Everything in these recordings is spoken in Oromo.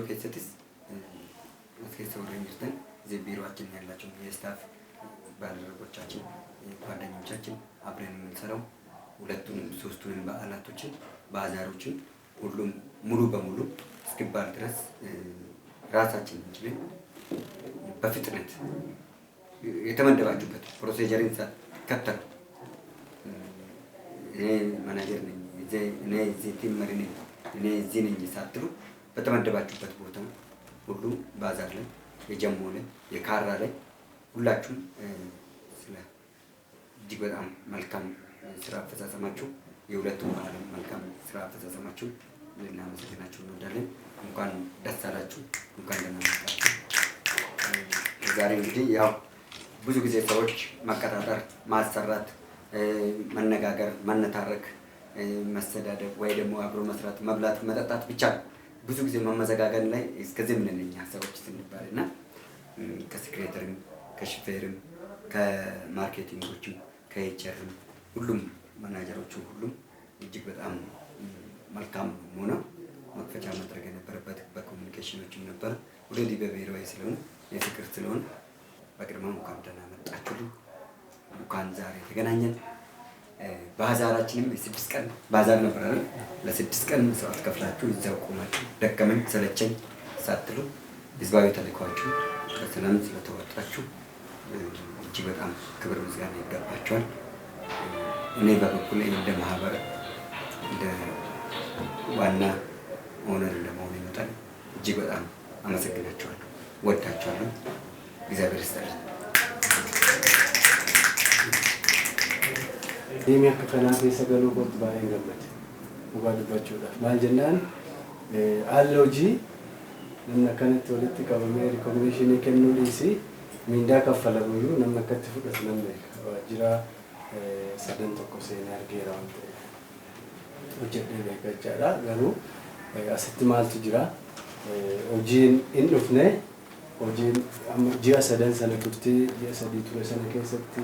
keessattis as keessa warreen jirtan እዚህ ቢሮአችን ያላቸው የ staff ባልደረቦቻችን፣ ጓደኞቻችን አብረን የምንሰራው ሁለቱንም ሶስቱንም በዓላቶችን ባዛሮችን ሁሉም ሙሉ በሙሉ እስኪባል ድረስ ራሳችን እንችልን በፍጥነት የተመደባችሁበት procedure ን ሳትከተሉ እኔ ማናጀር ነኝ፣ እኔ እዚህ team መሪ ነኝ፣ እኔ እዚህ ነኝ ሳትሉ በተመደባችሁበት ቦታ ሁሉ ባዛር ላይ፣ የጀሞ ላይ፣ የካራ ላይ ሁላችሁም ስለ እጅግ በጣም መልካም ስራ አፈጻጸማችሁ የሁለቱም በዓል መልካም ስራ አፈጻጸማችሁ ልናመሰግናችሁ እንወዳለን። እንኳን ደስ አላችሁ፣ እንኳን ደህና መጣችሁ። ዛሬ እንግዲህ ያው ብዙ ጊዜ ሰዎች መቀጣጠር፣ ማሰራት፣ መነጋገር፣ መነታረክ፣ መሰዳደብ ወይ ደግሞ አብሮ መስራት፣ መብላት፣ መጠጣት ብቻ ነው። ብዙ ጊዜ መመዘጋገን ላይ እስከዚህ ምን እኛ ሰዎች ስንባል እና ከሴክሬተርም ከሹፌርም ከማርኬቲንጎችም ከኤችአርም ሁሉም ማናጀሮቹ ሁሉም እጅግ በጣም መልካም ሆነ መክፈቻ መድረግ የነበረበት በ communication ኦችም ነበር። Already በብሔራዊ ስለሆነ የፍቅር ስለሆነ በቅድሚያ እንኳን ደህና መጣችሁልኝ። እንኳን ዛሬ ተገናኘን። ባዛራችንም የ6 ቀን ባዛር ነበር አይደል? ለ6 ቀን መስዋዕት ከፍላችሁ እዛው ቆማችሁ ደከመኝ ሰለቸኝ ሳትሉ ህዝባዊ ተልዕኳችሁ በሰላም ስለተወጣችሁ እጅግ በጣም ክብር ምስጋና ይገባችኋል። እኔ በበኩሌ እንደ ማህበር እንደ ዋና owner እንደመሆኔ መጠን እጅግ በጣም አመሰግናችኋለሁ፣ ወዳችኋለሁ። እግዚአብሔር ይስጥልኝ። Deemee akka kanaa keessa galuu kootti baay'een gammade. Dhugaa dubbachuudhaaf. Maal jennaan, haalli hojii namni akkanatti walitti qabamee recognition kennuu dhiisii miindaa kaffalamuyyuu namni akkatti fudhatu nan beeka. Waajjira sadan tokko seenee argeera waan ta'eef. Hojjedhee beeka jechaadha. Garuu asitti maaltu jira? Hojiin hin dhufne, hojiin amma ji'a sadan sana turtii ji'a 3 ture sana keessatti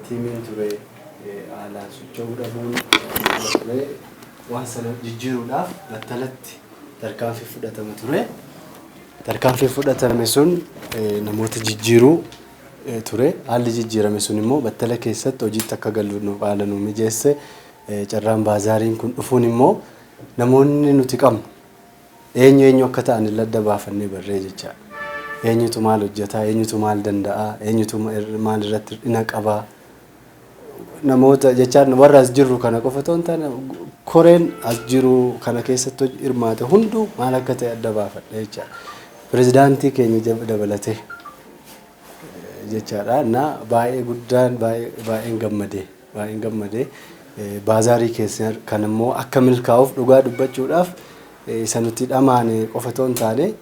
teamiin ture haalaan socho'uu dhabuun ture. Waan sana jijjiiruudhaaf battalatti tarkaanfii fudhatama ture. Tarkaanfii fudhatame sun namoota jijjiiruu ture. Haalli jijjiirame sun immoo battala keessatti hojiitti akka galu nu haala nu mijeesse. Carraan baazaariin kun dhufuun immoo namoonni nuti qabnu eenyu eenyu akka ta'an illee adda baafannee barree jechaadha. Eenyutu maal hojjetaa, eenyutu maal danda'a, eenyutu maal irratti hir'ina qabaa. Namoota jechaan warra as jirru kana qofa otoo hin taane koreen as jiru kana keessatti hirmaate hunduu maal akka ta'e adda baafadhe jechaadha. Pirezidaantii keenya dabalatee jechaadha. Na baay'ee guddaan baay'een gammadee, baay'een gammadee. Baazaarii keessa kan immoo akka milkaa'uuf dhugaa dubbachuudhaaf isa nuti dhamaane qofa otoo hin taane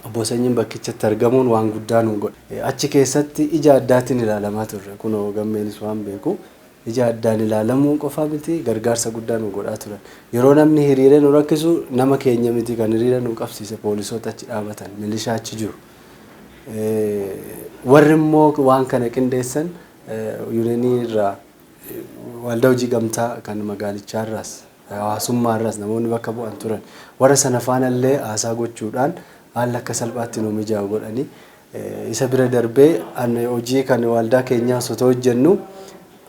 obbo Sanyiin bakkichatti argamuun waan guddaa nu godhe. Achi keessatti ija addaatiin ilaalamaa turre. Kunoo gammeenis waan beeku ija addaan ilaalamuu qofa miti, gargaarsa guddaa nu godhaa turan. Yeroo namni hiriiree nu rakkisu nama keenya miti kan hiriira nu qabsiise, poolisoota achi dhaabatan, milishaa achi jiru. Warri immoo waan kana qindeessan unionii irraa, waldaa hojii gamtaa kan magaalichaa irraas, hawaasummaa irraas namoonni bakka bu'an turan. Warra sana faanallee haasaa gochuudhaan haala akka salphaatti nu mijaa'u godhanii isa bira darbee hojii kan waldaa keenyaa osoo hojjennu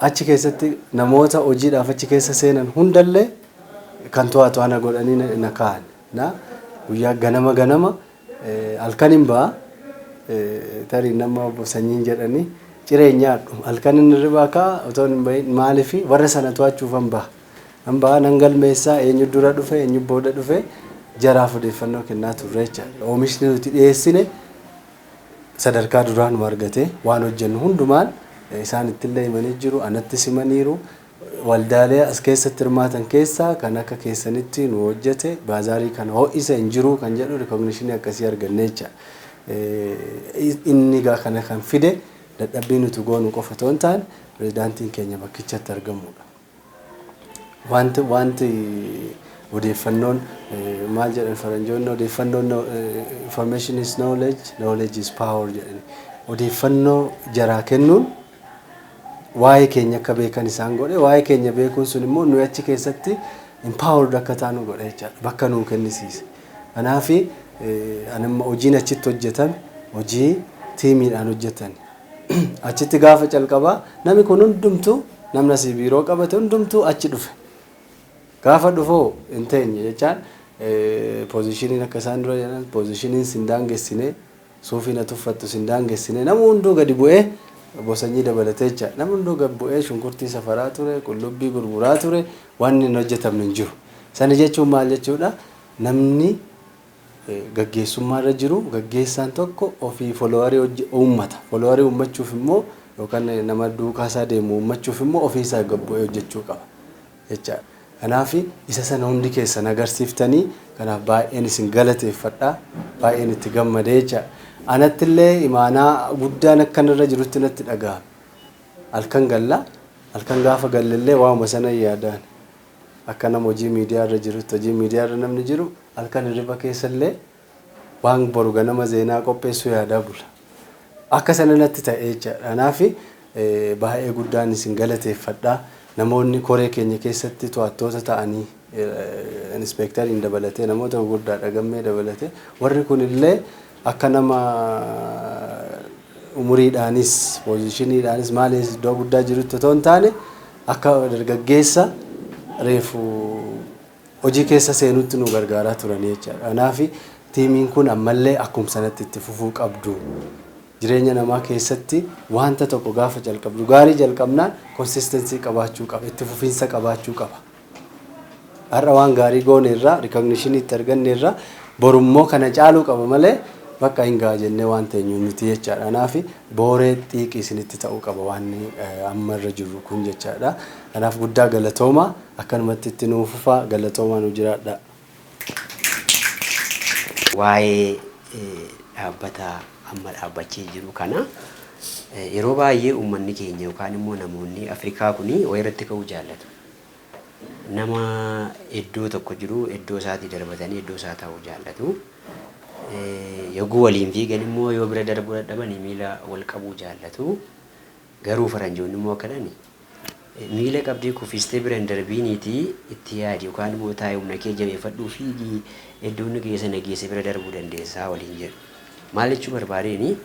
achi keessatti namoota hojiidhaaf achi keessa seenan hundallee kan to'atu ana godhanii na kaa'an. Na guyyaa ganama ganama halkan hin ba'a, tarii nama obbo Sanyiin jedhanii ciree nyaadhu, halkan inni hirribaa ka'a otoo hin bahin, maaliifi warra sana to'achuufan ba'a. Nan ba'a, nan galmeessaa, eenyu dura dhufe, eenyu booda dhufe, jaraaf odeeffannoo kennaa turre jechaadha. Oomishni nuti dhiyeessine sadarkaa duraa nu argate. Waan hojjennu hundumaan isaan ittillee himanii jiru, anattis himaniiru. Waldaalee as keessatti hirmaatan keessaa kan akka keessanitti nu hojjete, baazaarii kana ho'ise hin jiru kan jedhu recognition akkasii arganne jecha. Inni egaa kana kan fide dadhabbii nuti goonu qofa otoo hin taane pirezidaantiin keenya bakkichatti argamudha. Wanti odeeffannoon maal jedhan faranjoonni, odeeffannoon "Information is knowledge, knowledge is power" jedhani. Odeeffannoo jaraa kennuun waa'ee keenya akka beekan isaan godhe. Waa'ee keenya beekuun sun immoo nuyi achi keessatti empowered akka taanu godhe jechaadha, bakka nuu kennisiise. Kanaafi Anamma hojiin achitti hojjetame hojii tiimiidhaan hojjetan. Achitti gaafa calqabaa namni kun hundumtuu, namni asii biiroo qabate hundumtuu achi dhufe. Gaafa dhufoo hin teenye jechaan, positioniin akka isaan dura jedhan positioniin sin daangessine, suufiin ati uffattu sin daangessine, namni hunduu gadi bu'ee, bosanyii dabalatee jecha, namni hunduu gadi bu'ee shunkurtii safaraa ture, qullubbii gurguraa ture, wanni hin hojjetamne hin jiru. Sana jechuun maal jechuudha? Namni gaggeessummaa irra jiru, gaggeessaan tokko ofii followerii uummata. Followerii uummachuuf immoo yookaan nama duukaa isaa deemu uummachuuf immoo ofii isaa gad bu'ee hojjechuu qaba jechaadha. Kanaaf isa sana hundi keessan agarsiiftanii, kanaaf baay'een isin galateeffadha, baay'een itti gammadee jechaadha. Anattillee imaanaa guddaan akkanarra jirutti natti dhaga'ame. Halkan galla, halkan gaafa gallellee waanuma sana yaadaan. Akka nama hojii miidiyaa irra jirutti, hojii miidiyaa irra namni jiru halkan hirriba keessallee waan boru ganama zeenaa qopheessuu yaadaa bula. Akka sana natti ta'e jechaadha. Kanaaf baay'ee guddaan isin galateeffadha. Namoonni koree keenya keessatti to'attoota ta'anii, inspektariin dabalatee, namoota gurguddaadha, gammee dabalatee, warri kunillee akka nama umuriidhaanis positioniidhaanis maaliis iddoo guddaa jirutti otoo hin taane, akka dargaggeessa reefu hojii keessa seenutti nu gargaaraa turanii jechaadha. Kanaaf tiimiin kun ammallee akkuma sanatti itti fufuu qabdu. Jireenya namaa keessatti wanta tokko gaafa jalqabdu, gaarii jalqabnaan consistency qabaachuu qaba, itti fufiinsa qabaachuu qaba. Har'a waan gaarii goone irraa, recognitionii itti arganne irraa, borummoo kana caaluu qaba malee bakka hin ga'a jennee waan teenyu miti jechaadha. Kanaaf booree xiiqii isinitti ta'uu qaba waan amma irra jirru kun jechaadha. Kanaaf guddaa galatooma, akkanumatti itti nuu fufaa, galatoomaa, nu jiraadha. Waa'ee dhaabbata amma dhaabbachee jiru kana, yeroo baay'ee uummanni keenya yookaan immoo namoonni Afrikaa kun wayirratti ka'uu jaallatu. Nama iddoo tokko jiru iddoo isaatii darbatanii iddoo isaa taa'uu jaallatu. Yogguu waliin fiigan immoo yoo bira darbuu dadhabanii miila wal qabuu jaallatu. Garuu faranjoonni immoo akkadhani, miila qabdee kuffistee bira hin darbiiniitii itti yaadi yookaan immoo taa'ee humna kee jabeeffadhuu fiigii iddoo inni geesse na geesse bira darbuu dandeessaa waliin jedhu. Maal jechuu barbaadeeni,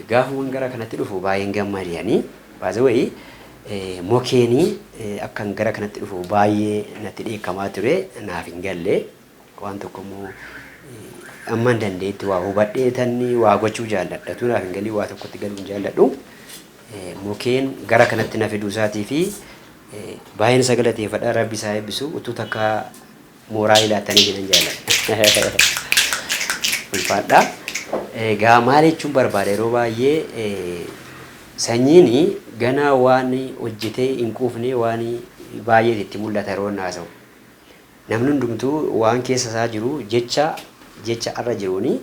gaafuman gara kanatti dhufu baay'een gammadanii baay'ee mokeenii akkan gara kanatti dhufu baay'ee natti dheekkamaa ture, naaf hin galle. Waan tokko immoo amman dandeetti waa hubadhee tanni waa gochuu jaalladha, tu naaf hin galii, waa tokkotti galuu hin jaalladhu. Mokeen gara kanatti na fiduu isaatii fi baay'een isa galateeffadha. Rabbi isaa eebbisu. Utuu takka mooraa ilaattanii jiran jaalladha. Ulfaadha. Egaa maal jechuun barbaada? Yeroo baay'ee sanyiin ganaa waan hojjetee hin quufne waan baay'ee itti mul'ata yeroo inni haasa'u. Namni hundumtuu waan keessa isaa jiru jecha jecha arra jiruuni,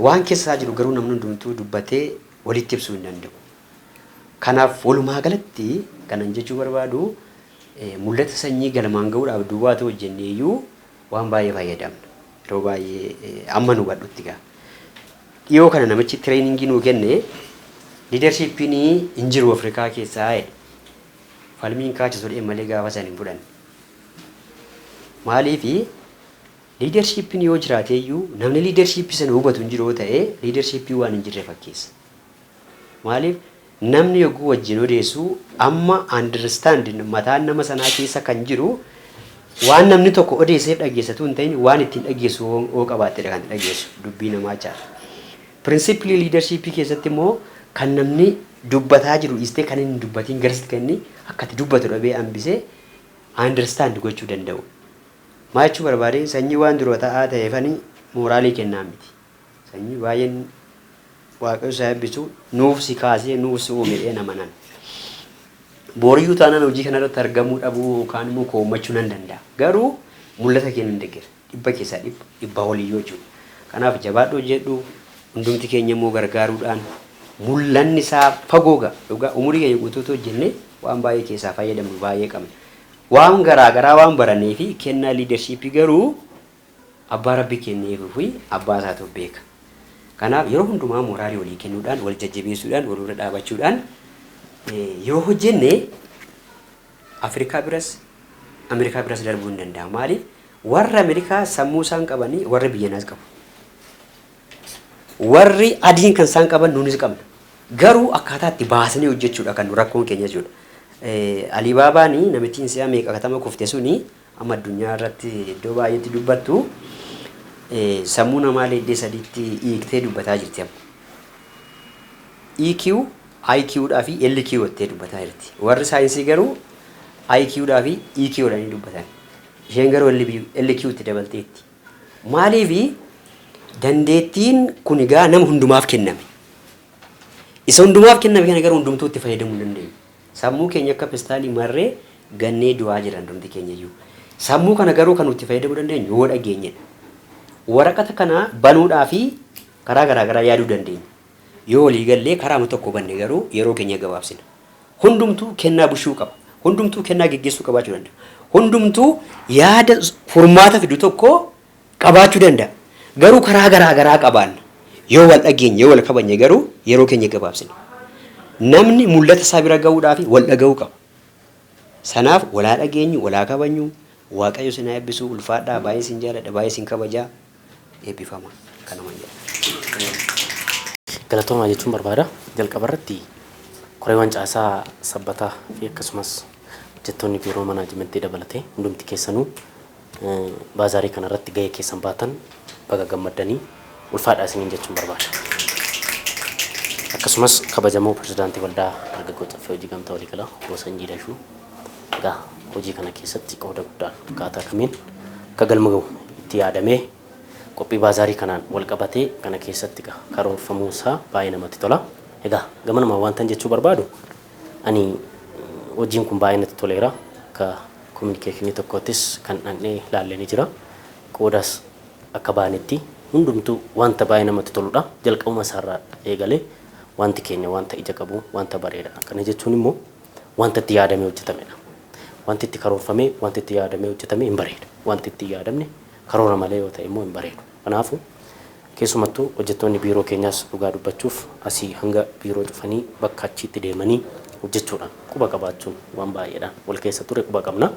waan keessa isaa jiru garuu namni hundumtuu dubbatee walitti ibsuu hin danda'u. Kanaaf walumaa galatti kanan jechuu barbaadu, mul'ata sanyii galmaan gahuudhaaf duwwaa ta'u hojjennee iyyuu waan baay'ee fayyadamna. Yeroo baay'ee amma nu hubadhutti gaa. Dhiyoo kana namichi trainingii nuu kenne leadershipiin hin jiru Afrikaa keessaa jedhe. Falmiin kaachisu dhee malee gaafa san hin fudhanne. Maaliifi, leadershipiin yoo jiraate iyyuu namni leadershipii sana hubatu hin jiru yoo ta'e, leadershipii waan hin jirre fakkeessa. Maaliif, namni yogguu wajjin odeessu amma understand mataan nama sanaa keessa kan jiru waan namni tokko odeesseef dhageessatu hin ta'in, waan ittiin dhageessu hoo qabaattedha kan dhageessu dubbii namaa jechaadha. Principleii leadershipii keessatti immoo kan namni dubbataa jiru dhiistee kan inni dubbatiin garasitti kan inni akka itti dubbatu dhabee hambisee understand gochuu danda'u. Maal jechuu barbaade, sanyii waan dura ta'aa ta'eefani moralii kennaa miti. Sanyii baay'een Waaqayyo isaa eebbisu, nuuf si kaasee nuuf si uume jedhee nama nan. Boriyyuu taanaan hojii kanarratti argamuu dhabuu yookaan immoo koommachuu nan danda'a. Garuu mul'ata kee nan deeggara. Dhibba keessaa dhibba, dhibbaa oliyyuu jechuudha. Kanaaf jabaadhu, hojjedhu, hundumti keenya immoo gargaaruudhaan mul'anni isaa fagoo ga'a. Dhugaa umurii keenya guutuutu hojjennee waan baay'ee keessaa fayyadamnu baay'ee qabna. Waan garaa garaa waan barannee fi kennaa leadershipii garuu abbaa rabbi kenneefii fi abbaa isaatu beeka. Kanaaf yeroo hundumaa moralii walii kennuudhaan, wal jajjabeessuudhaan, wal bira dhaabachuudhaan yoo hojjenne Afrikaa biras Ameerikaa biras darbuu hin danda'amu. Maaliif, Warra Ameerikaa sammuu isaan qabanii warra biyyanaas qabu. Warri adiin kan isaan qaban nuunis qabna. Garuu akkaataa itti baasnee hojjechuudha kan rakkoon keenya jechuudha. Alibaabaan namittiin si'a meeqa katama kufte suni amma addunyaa irratti iddoo baay'eetti dubbattu, sammuu namaa iddoo sadiitti hiiktee dubbataa jirti amma. EQ, IQ dhaa fi LQ jettee dubbataa jirti. Warri saayinsii garuu IQ dhaa fi EQ jedhanii dubbatan. Isheen garuu LQ itti dabalteetti. Maaliifi dandeettiin kun egaa nama hundumaaf kenname. Isa hundumaaf kenname kana garuu hundumtuu itti fayyadamuu hin dandeenyu. Sammuu keenya akka pestaalii marree gannee du'aa jira hundumti keenya iyyuu. Sammuu kana garuu kan nuti fayyadamuu dandeenyu yoo dhageenyedha. Waraqata kana banuudhaa fi karaa garaa garaa yaaduu dandeenya. Yoo walii gallee karaa tokko banne garuu yeroo keenya gabaabsina. Hundumtuu kennaa bushuu qaba. Hundumtuu kennaa geggeessuu qabaachuu danda'a. Hundumtuu yaada furmaata fidu tokko qabaachuu danda'a. Garuu karaa garaa garaa qabaanna. Yoo wal dhageenye, yoo wal kabajne garuu yeroo keenya gabaabsina. Namni mul'ata isaa bira gahuudhaaf wal dhagahuu qaba. Sanaaf walaa dhageenyu, walaa kabajnu, Waaqayyo isin haa eebbisu, ulfaadhaa, baay'ee isin jaalladha, baay'ee isin kabajaa, eebbifama. Kanumaan jedha. Galatoomaa jechuun barbaada. Jalqaba irratti koreewwan caasaa Sabbataa fi akkasumas hojjettoonni biiroo manaajimentii dabalatee hundumti keessanuu baazaarii kanarratti gahee keessan baatan baga gammaddanii, ulfaadhaa isiniin jechuun barbaada. Akkasumas kabajamoo pirezidaantii Waldaa Dargaggoo Caffee Hojii Gamtaa Waliigalaa Obbo Sanyii Dashuu, egaa hojii kana keessatti qooda guddaan akkaataa kamiin akka galma gahu itti yaadamee qophii baazaarii kanaan wal qabatee kana keessatti karoorfamuu isaa baay'ee namatti tola. Egaa gamanumaan wantan jechuu barbaadu, ani hojiin kun baay'ee natti toleera. Akka kominikeeshinii tokkottis kan dhaqnee ilaallee ni jira. Qoodas akka baanetti hundumtuu wanta baay'ee namatti toludha. Jalqabuma isaarraa eegalee wanti keenya wanta ija qabu, wanta bareedaadha. Kana jechuun immoo wanta itti yaadamee hojjetamedha. Wanti itti karoorfamee, wanti itti yaadamee hojjetame hin bareeda. Wanti itti yaadamne karoora malee yoo ta'e immoo hin bareedu. Kanaafuu keessumattuu hojjettoonni biiroo keenyaas dhugaa dubbachuuf asii hanga biiroo cufanii bakka achiitti deemanii hojjechuudhaan quba qabaachuun waan baay'eedhaan wal keessa ture quba qabna.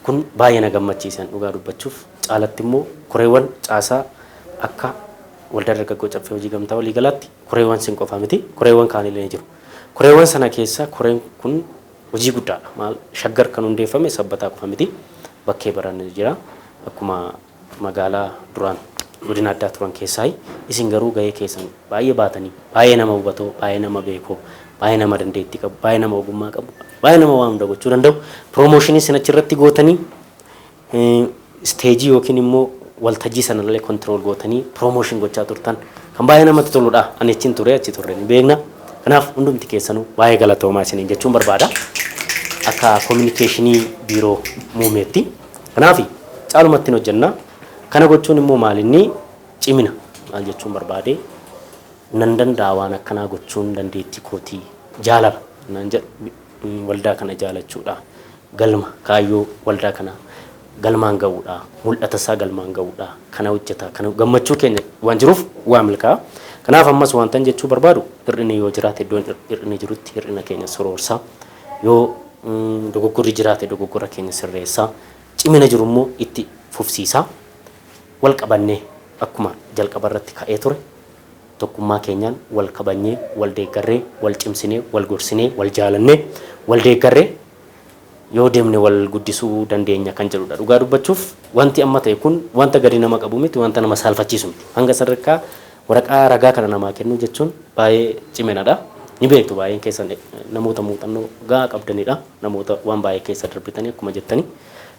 Kun baay'ee na gammachiisan dhugaa dubbachuuf. Caalatti immoo koreewwan caasaa akka Waldaa Dargaggoo Caffee Hojii Gamtaa Waliigalaatti koreewwan sin qofaa miti, koreewwan kaanillee ni jiru. Koreewwan sana keessa koreen kun hojii guddaadha. Maal, Shaggar kan hundeeffame Sabbataa qofa miti. Bakkee baran jira. Akkuma magaalaa duraan godina addaa turan keessaa isin garuu gahee keessan baay'ee baatanii, baay'ee nama hubatoo, baay'ee nama beekoo, baay'ee nama dandeettii qabu, baay'ee nama ogummaa qabu, baay'ee nama waan hunda gochuu danda'u. Promotion isin achirratti gootanii, stage yookiin immoo waltajjii sanallee control gootanii promotion gochaa turtan kan baay'ee namatti toludha. Ani achiin ture, achi turre ni beekna. Kanaaf hundumti keessanuu baay'ee galatoomaa isiniin jechuun barbaada. Akka kominikeeshinii biiroo muumeetti. Kanaaf caalumatti hin hojjenna. Kana gochuun immoo maalinni cimina maal jechuun barbaade, nan danda'a, waan akkanaa gochuun dandeettii kootii, jaalala nan jedhu, waldaa kana jaalachuudha. Galma kaayyoo waldaa kana galmaan ga'uudha. Mul'ata isaa galmaan ga'uudha. Kana hojjeta. Kana gammachuu keenya waan jiruuf waa milkaa'a. Kanaaf ammas wantan jechuu barbaadu, hir'inni yoo jiraate iddoon hir'inni jirutti hir'ina keenya soroorsaa. Yoo dogoggorri jiraate dogoggora keenya sirreessaa. Cimina jiru immoo itti fufsiisaa. Wal qabannee akkuma jalqaba irratti ka'ee ture tokkummaa keenyaan wal kabajnee, wal deeggarree, wal cimsinee, wal gorsinee, wal jaalannee, wal deeggarree yoo deemne wal guddisuu dandeenya kan jedhudha. Dhugaa dubbachuuf wanti amma ta'e kun wanta gadi nama qabu miti, wanta nama saalfachiisu miti. Hanga sadarkaa waraqaa ragaa kana namaa kennuu jechuun baay'ee ciminadha. Ni beektu, baay'een keessan namoota muuxannoo gahaa qabdanidha. Namoota waan baay'ee keessa darbitanii akkuma jettanii.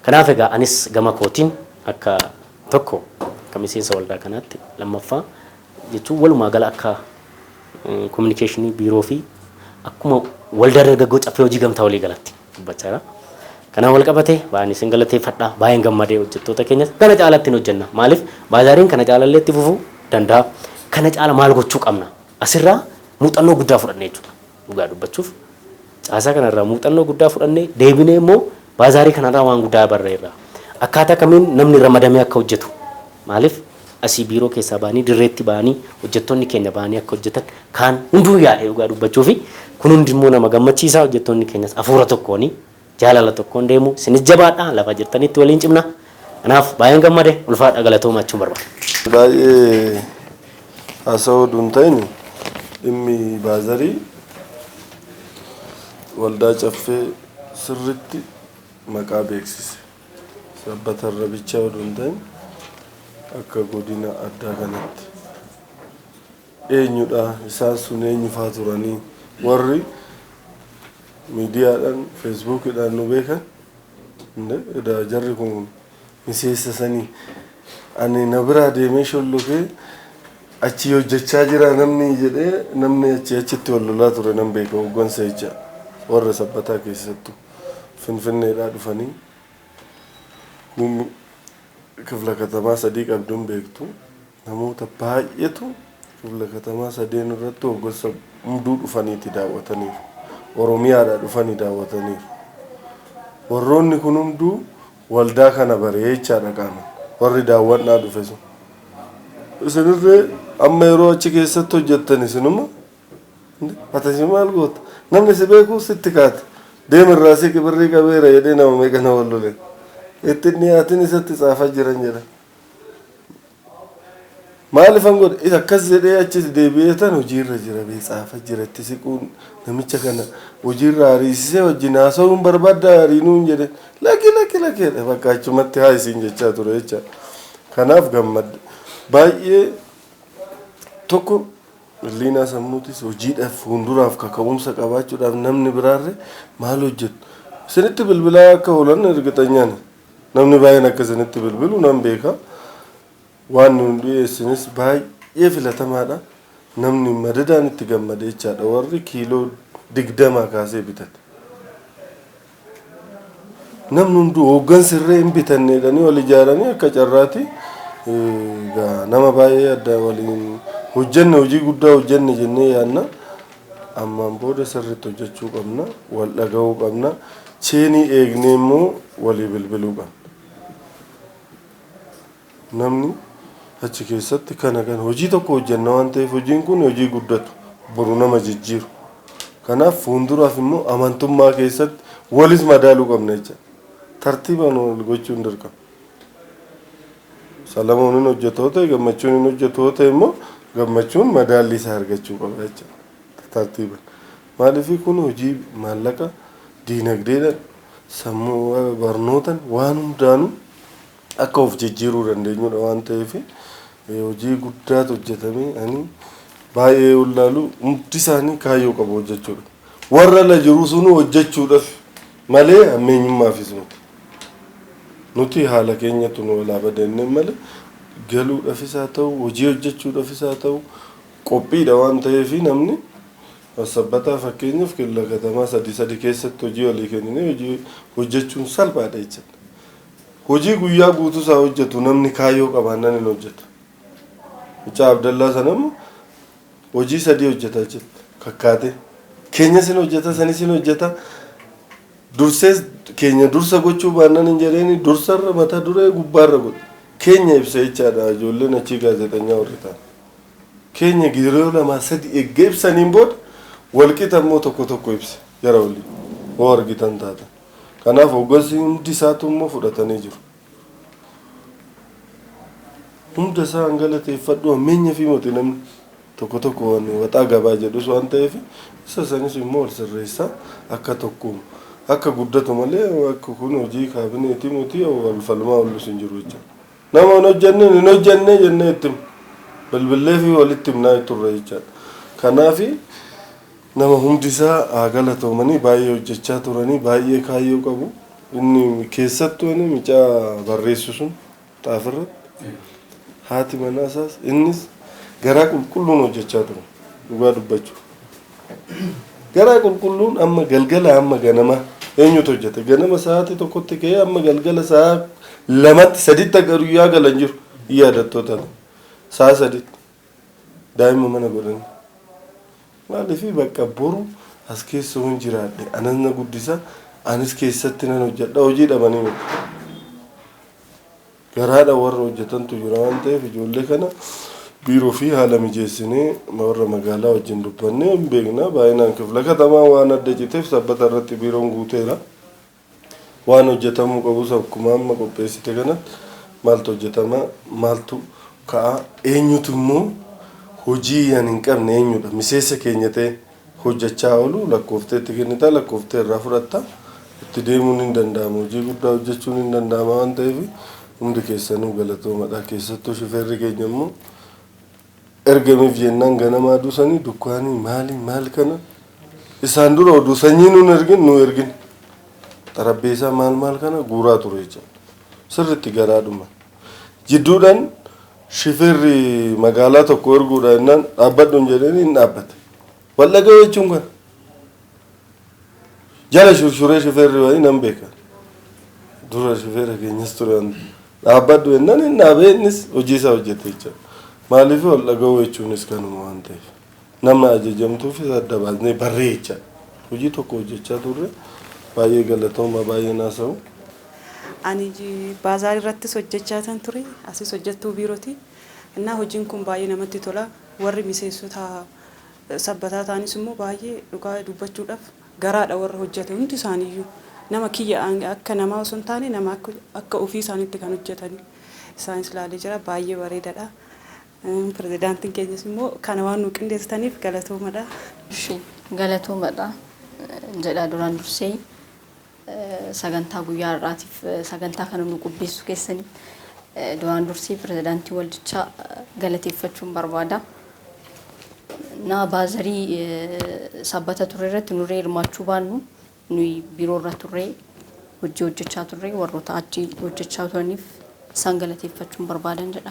Kanaaf egaa anis gama kootiin akka tokko akka miseensa waldaa kanaatti, lammaffaa jechuun walumaa gala akka kominikeeshinii biiroo fi akkuma Waldaa Dargaggoo Caffee Hojii Gamtaa Walii Galatti dubbachaa jira. Kanaan wal qabate baay'een isin galateeffadha. Baay'een gammadee hojjettoota keenyas kana caalatti hin hojjenna. Maaliif, baazaariin kana caalallee itti fufuu danda'a. Kana caala maal gochuu qabna? Asirraa muuxannoo guddaa fudhanne jechuudha. Dhugaa dubbachuuf caasaa kanarraa muuxannoo guddaa fudhannee deebinee immoo baazaarii kanarraa waan guddaa barreerra. Akkaataa kamiin namni ramadamee akka hojjetu. Maaliif, asii biiroo keessaa ba'anii dirreetti ba'anii hojjettoonni keenya ba'anii akka hojjetan kaan hunduu yaa'ee dhugaa dubbachuu fi kun hundi immoo nama gammachiisa. Hojjettoonni keenyas hafuura tokkoon, jaalala tokkoon deemu. Isinis jabaadha, lafa jirtanitti waliin cimna. Kanaaf baay'een gammade, ulfaadha, galatooma jechuun barbaada. Baay'ee haasawuu duun ta'in, dhimmi baazarii waldaa Caffee sirritti maqaa beeksise. Sabbatarra bichaa oduu hin ta'in, akka godina addaa kanatti. Eenyudha isaan sun, eenyufaa turanii, warri miidiyaadhaan, feesbuukiidhaan nu beekan jarri kun miseensa sanii ani na biraa deemee shollokee achi hojjechaa jira namni jedhee, namni achi achitti wal lolaa ture nan beeka. Hoggansa jecha warra Sabbataa keessattuu Finfinneedhaa dhufanii kifla katamaa sadii qabduun beektu, namoota baay'eetu kifla katamaa sadeen irratti hoggansa hunduu dhufaniiti daawwataniiru. Oromiyaadhaa dhufanii daawwataniiru. Warroonni kun hunduu waldaa kana bareechaadha qaaman warri daawwannaa dhufe sun. Isinirree amma yeroo achi keessatti hojjettan isinuma atasi maal goota, namni si beeku sitti kaate deema irraa si kibirrii qabeera jedhee nama meeqa na wal lole, itti dhiyaatin isatti tsaafaa jiran jedha. Maaliifan godhe akkas jedhee achi deebi'ee tan hojiirra jira bee tsaafa jira, itti siquun namicha kana hojiirra ariisisee wajjin haasa'uun barbaadda ariinuun jedhe, lakki lakki lakki jedhe, bakka achumatti haa isiin jechaa ture jecha. Kanaaf gammadde baay'ee tokko Liinaa sammuutis hojiidhaaf fuulduraaf kaka'umsa qabaachuudhaaf namni biraarre maal hojjetu isinitti bilbilaa akka oolan ergixanyaan namni baay'een akka isinitti bilbilu nan beeka. Waan nuun dhiyeessinis baay'ee filatamaadha. Namni madadaan itti gammade jechaadha, warri kiiloo 20 kaasee bitate. Namni hunduu hooggansi irree hin bitanne jedhanii wal ijaaranii akka carraati nama baay'ee adda waliin hojjenne, hojii guddaa hojjenne jennee yaadna. Ammaan booda sirriitti hojjechuu qabna, wal dhaga'uu qabna, cheenii eegnee immoo walii bilbiluu qabna. Namni achi keessatti kana kan hojii tokko hojjenna waan ta'eef, hojiin kun hojii guddatu boru nama jijjiiru. Kanaaf fuulduraaf immoo amantummaa keessatti walis madaaluu qabna jecha. Tartiibaan wal gochuun dirqama. Salamoon hin hojjetu yoo ta'e, Gammachuun hin hojjetu yoo ta'e immoo Gammachuun madaalli isaa argachuu qaba jecha. Tartiibaan. Maaliif kun hojii maallaqa diinagdeedhaan, sammuu barnootaan, waan hundaanuu akka of jijjiiruu dandeenyudha waan ta'eef, hojii guddaatu hojjetame. Ani baay'ee wallaalu, hundi isaanii kaayyoo qabu hojjechuudha. Warra ala jiru sunu hojjechuudhaaf malee hammeenyummaafis miti. Nuti haala keenyatu nu walaa badannee malee galuudhaafis haa ta'u, hojii hojjechuudhaafis haa ta'u, qophiidha waan ta'eef, namni Sabbataa fakkeenyaaf killa katamaa sadi sadi keessatti hojii walii kenninee hojii hojjechuun salphaadha jechuudha. Hojii guyyaa guutuu isaa hojjetu namni kaayyoo qabaannaan hin hojjetu. Mucaa Abdallaa sana immoo hojii sadii hojjetaa jirti kakkaate. Keenyas hin hojjeta, sanis hin hojjeta. Dursees keenya dursa gochuu baannaan hin jedheeni, dursarra mata duree gubbaarra godhe. Keenya ibsa jechaadha ijoolleen achii gaazexanyaa warri ta'an. Keenya yeroo lamaa sadi eegga ibsaniin booda walqixa immoo tokko tokko ibse jara waliin hoo argitan taatan. Kanaaf hoggansi hundi isaatu immoo fudhatanii jiru. Hunda isaa an galateeffadhu, hammeenya fi moti namni tokko tokko waan waxaa gabaa jedhus waan ta'eef, isa sanis immoo wal sirreessaa akka tokko akka guddatu malee, akka kun hojii kaabineetii moti wal falmaa ollus hin jiru jechuudha. Nama hin hojjenne hin hojjenne jennee itti bilbillee fi walitti himnaa turre jechaadha. Kanaafi nama hundi isaa haa galatoomanii, baay'ee hojjechaa turanii, baay'ee kaayyoo qabu. Inni keessattuu inni mucaa barreessu sun xaafirratti haati manaa isaas innis garaa qulqulluun hojjechaa ture, dhugaa dubbachuu. Garaa qulqulluun amma galgala amma ganama eenyutu hojjete? Ganama sa'aatii 1tti ka'ee amma galgala sa'a 2tti 3tti akka guyyaa galan jiru yaadattoota sa'a 3tti daa'ima mana godhanii. Maaliif bakka boru as keessa hin jiraadhe, anas na guddisa, anis keessatti nan hojjedha, hojii dhabanii miti. Garaadha warra hojjetantu jira waan ta'eef, ijoollee kana biiroo fi haala mijeessinee warra magaalaa wajjin dubbannee hin beekna. Baay'inaan kifla katamaa waan adda citeef Sabbata irratti biiroon guuteera. Waan hojjetamuu qabus akkuma amma qopheessite kanatti Maaltu hojjetama, maaltu ka'a, eenyutu immoo hojii yan hin qabne, eenyudha miseensa keenya ta'e hojjechaa oolu, lakkooftee itti kennita, lakkooftee irraa fudhatta, itti deemuun hin danda'ama, hojii guddaa hojjechuun hin danda'ama waan ta'eef hundi keessanuu galatoomadha. Keessattuu shifeerri keenya immoo ergameef jennaan ganama aduu sanii dukkaanii maali maal kana isaan dura oduu sanyii nuun ergin nu ergin xarabbeessaa maal maal kana guuraa ture jechuudha. Sirriitti garaadhuma. Jidduudhaan shifeerri magaalaa tokko erguudha jennaan dhaabbadhu hin jedheen, hin dhaabbate. Wal dhaga'uu jechuun kana. Jala shurshuree shifeerri wayii nan beeka. Dura shifeera keenyas ture waan dhaabbadhu jennaan hin dhaabee, innis hojii isaa hojjete jechuudha. Maaliif, wal dhaga'uu jechuunis kanuma waan ta'eef. Nama ajajamtuufis adda baasnee barree jechaadha. Hojii tokko hojjechaa turre, baay'ee galatooma, baay'ee naasa'u. Ani baazaar irrattis hojjechaa tan ture, asis hojjettuu biirooti. Innaa hojiin kun baay'ee namatti tola. Warri miseensota Sabbataa ta'anis immoo baay'ee dhugaa dubbachuudhaaf garaadha warra hojjete hundi isaaniiyyuu. Nama kiyya akka namaa osoo hin taane, nama akka ofii isaaniitti kan hojjetanii. Isaanis ilaalee jira, baay'ee bareedaadha. Pirezidaantiin keenyas immoo kana waan nu qindeessitaniif galatoomadha. Galatoomadha jedha. Duraan dursee sagantaa guyyaa har'aatiif sagantaa kana nu qopheessuu keessanii duraan dursee pirezidaantii waldichaa galateeffachuun barbaada. Na baazarii Sabbata ture irratti nurree hirmaachuu baannu, nuyi biiroo irra turree hojii hojjechaa turre, warroota achi hojjechaa turaniif isaan galateeffachuun barbaadan jedha.